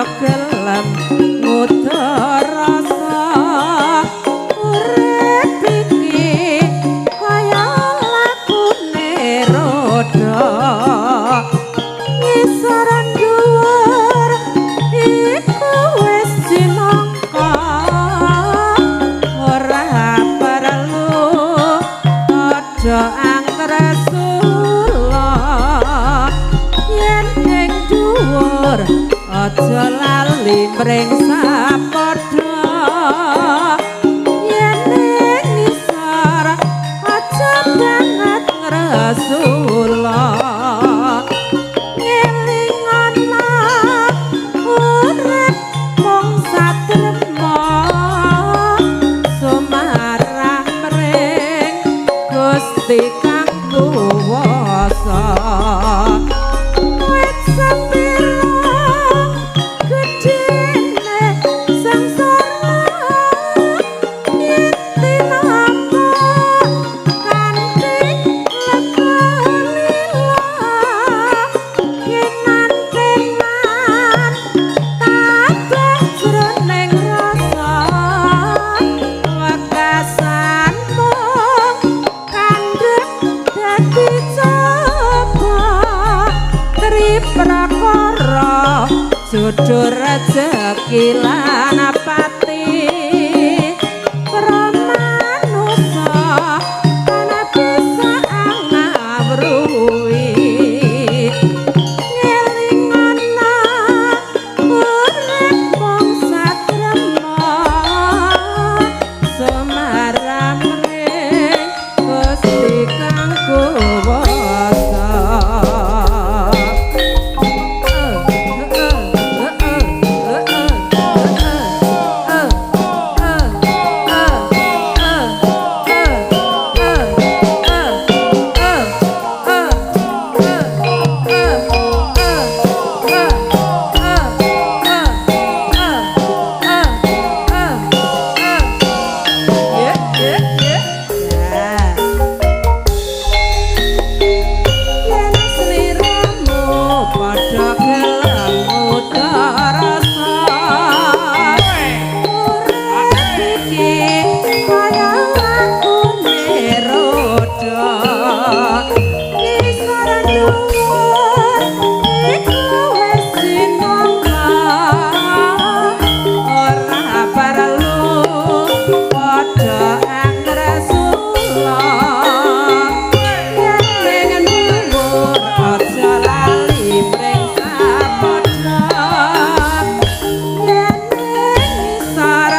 padha gelem nguda rasa urip iki kaya lakune roda ngisor dhuwur iku wis cinangka ora perlu padha angresula yen ing dhuwur aja lali mring sapadha yen ing ngisor aja banget ngresula ngelingana urip mung satrema sumarah mring Gusti kang kuwasa wit sepira gedene sangsara yen tinapa kanthi lega lila kinantenan tabah jroning rasa wekasan mung kandhek dadi coba tri prakara jodoh rejeki lan pati pramanusa kana bisa ngawruhi ngelingana urip mung satrema sumarah mring Gusti kang kuwasa. Yen sliramu padha gelem rasa urip iki kaya lakune roda ngisor dhuwur iku wis cinangka ora perlu padha angresula yen ing dhuwur aja lali mring sapadha yen ing ngisor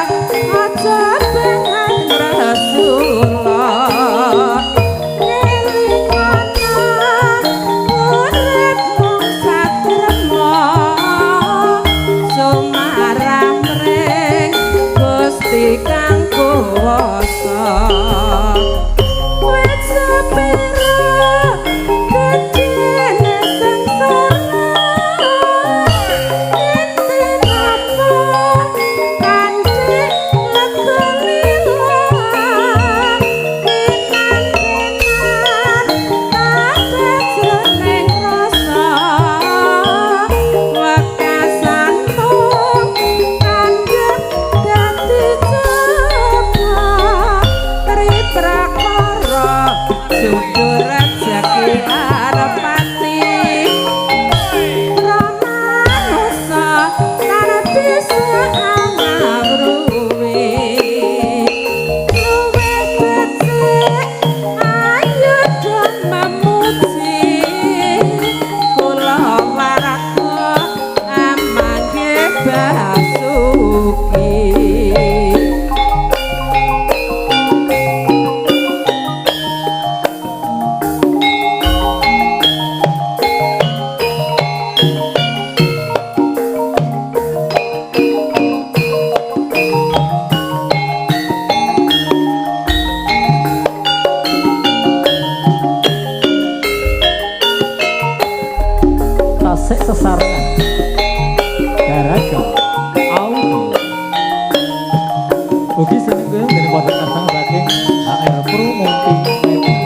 aja banget ngresula ngelingana urip mung satrema sumarah mring Gusti kang kuwasa wit sepira gedene sangsara yen tinapa kanthi lega lila kinantenan tabah jroning rasa wekasan mung kandhek dadi coba tri prakara jodoh rejeki lan pati pramanusa tan bisa ngawruhi luwih becik ayo do memuji kula warga amangke basuki. Tasik sesarengan Garaga Audio ugi sinengguh dari wonten asang saking HR Pro Multimedia.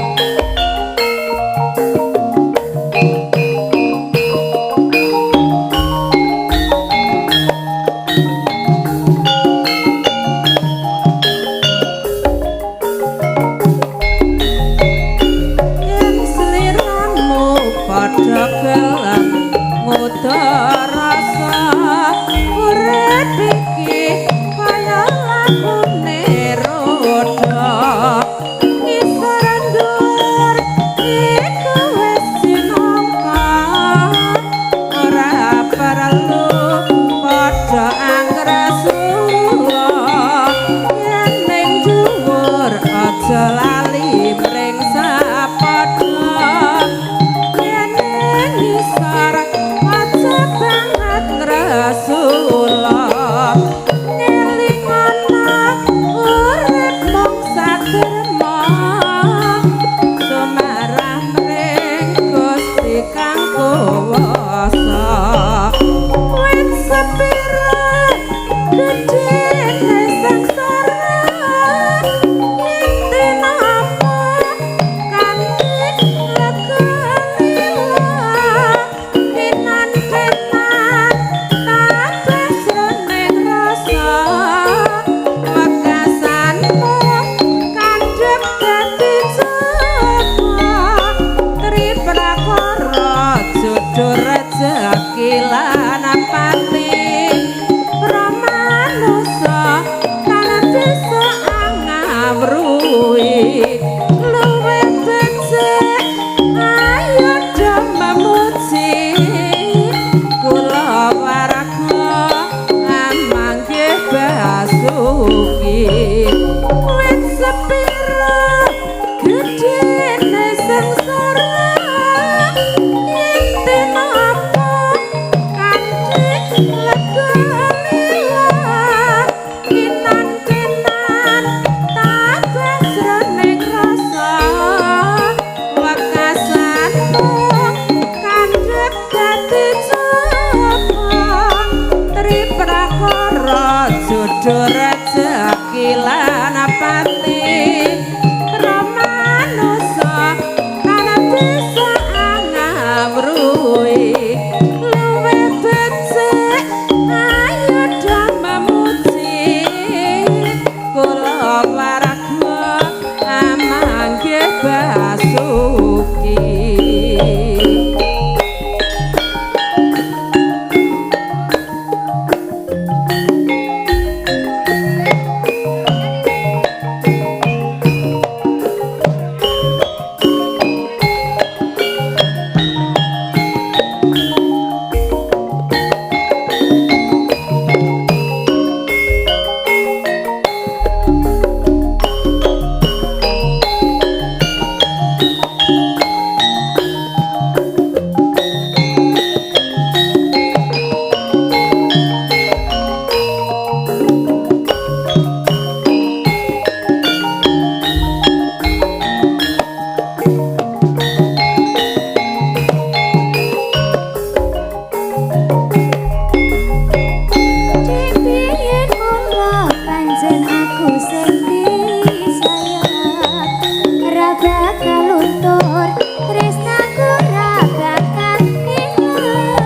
Bakal luntur, tresnaku ra bakal ilang.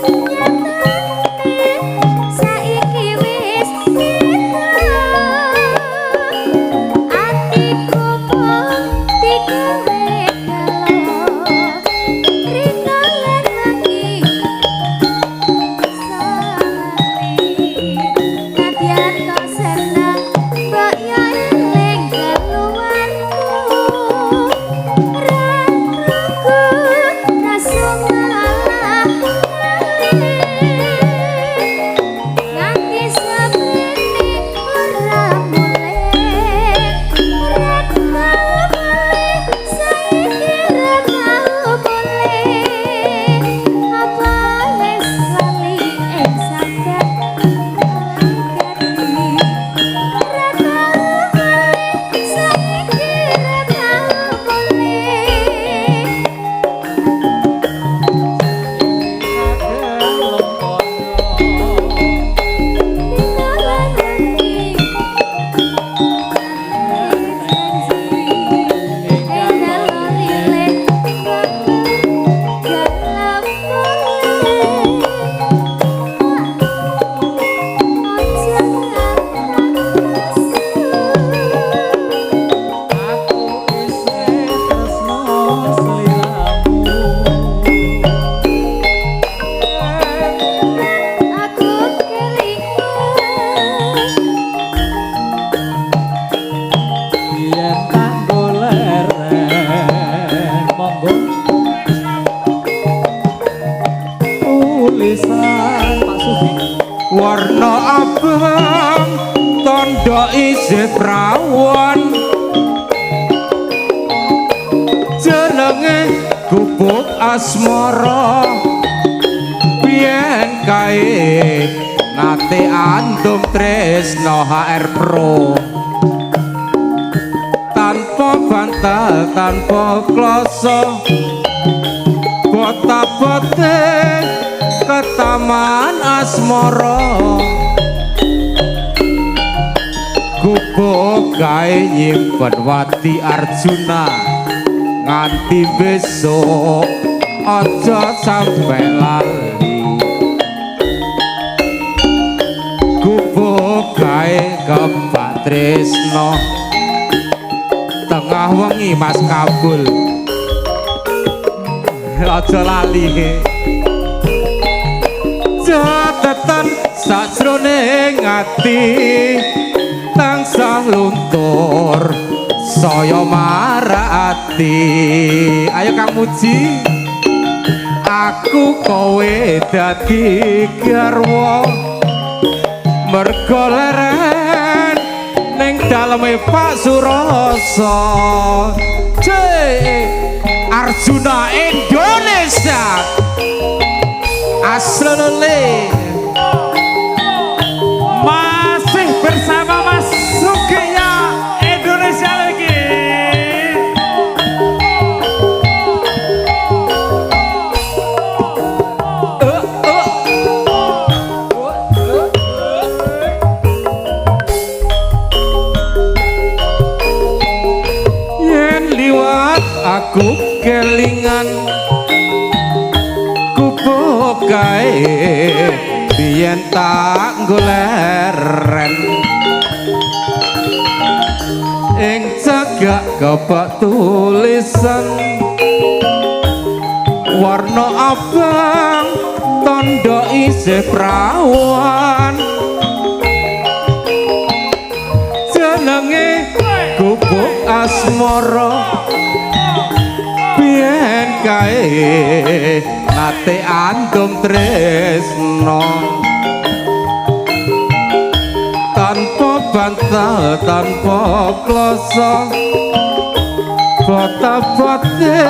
Nyatane saiki wis ketok, atiku mung digawe gelo. Rina lan wengi sawali, nadyan to seneng mbok yo eling keluarku. Ra krungu rasu malah lali, nganti semene ora mulih. Ora tau mulih, saiki ora tau mulih. Apa wis lali ing sambat gati? Ora tau mulih, saiki ora tau mulih. Rina lan wengi janji, ing dalan lilin gelem mulih. Aja nesu. Aku isih tresno sliramu. Aku kelingan Yen tak goleren monggo tulisan Pak Sufi. Warna abang tondo isih prawan, jenenge gubuk asmara. Biyen kae nate andum tresno HR Pro, tanpa bantal tanpa kloso, bota-bote ke taman asmara. Gubuk gawe nyimpen wadi Arjuna, nganti besok aja sampe lali. Gubuk gawe kebak tresno, tengah wengi Mas Kabul aja lali. Catetan sajroning ati tansah luntur saya marati. Ayo Kang Muji. Aku kowe dadi garwa mergo leren ning daleme Pak Suroso. C Arjuna Indonesia aslele. Masih bersama Mas Sugiya Indonesia lagi. Yen liwat aku kelingan gubuk kae biyen tak goleren ing cagak kebak tulisan warna abang tondo isih prawan, jenenge gubuk asmara. Biyen kae nate andum tresno, tanpa bantal tanpa kloso, bota-bote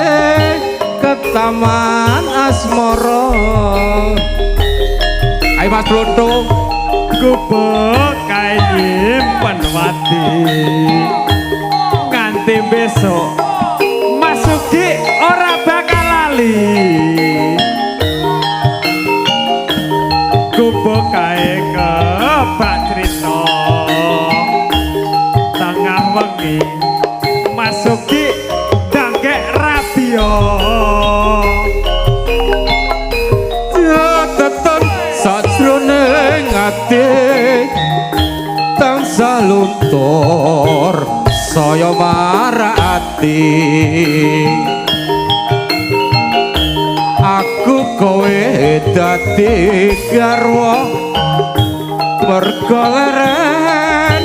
ke taman asmara. Ayo Mas Blonto. Gubuk kae nyimpen wadi nganti besok Mas Sugi ora bakal lali. Gubuk kae kebak crita tengah wengi. Mas Sugi dangkek rabio. Teton sajroning ati tansah luntur saya marah ati. Aku kowe dadi garwa mergo leren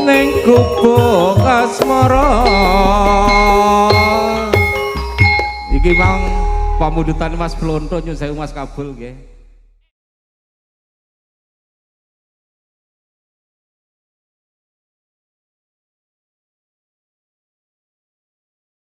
ning gubuk asmara. Iki mang pamundutan Mas Blonto, nyun sewu Mas Kabul nggih.